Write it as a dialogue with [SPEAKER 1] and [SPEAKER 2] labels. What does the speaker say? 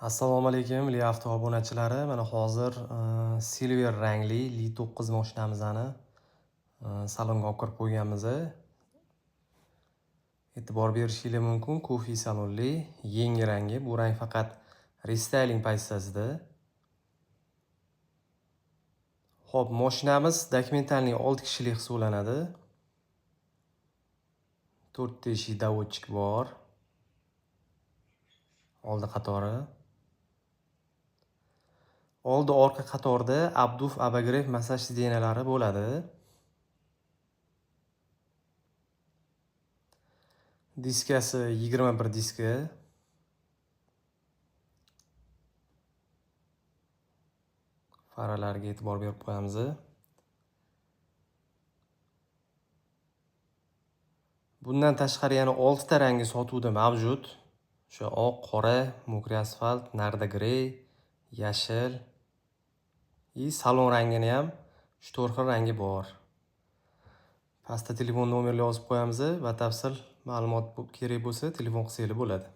[SPEAKER 1] Assalomu alaykum, Li Avto obunachilari. Mana hozir silver rangli Li 9 mashinamizni salonga olib kirib qo'yganmiz. E'tibor berishingiz mumkin, kofe salonli, yangi rangi. Bu rang faqat restyling pozitsiyasida. Xo'p, mashinamiz dokumentalniy 6 kishilik hisoblanadi. 4 ta eshik доводчик bor. Oldi qatori. Oldi orqa qatorda обдув, обогрев, massaj сиденья lari bo'ladi. Diskasi 21 diska. Faralarga e'tibor berib qo'yamiz. Bundan tashqari yana 6 ta rangi sotuvda mavjud. O'sha oq, qora, мокрый asfalt, narda grey, yashil и salon rangini ham 3-4 xil rangi bor. Pastda telefon nomerini yozib qo'yamiz. Batafsil ma'lumot kerak bo'lsa, telefon qilsanglar bo'ladi.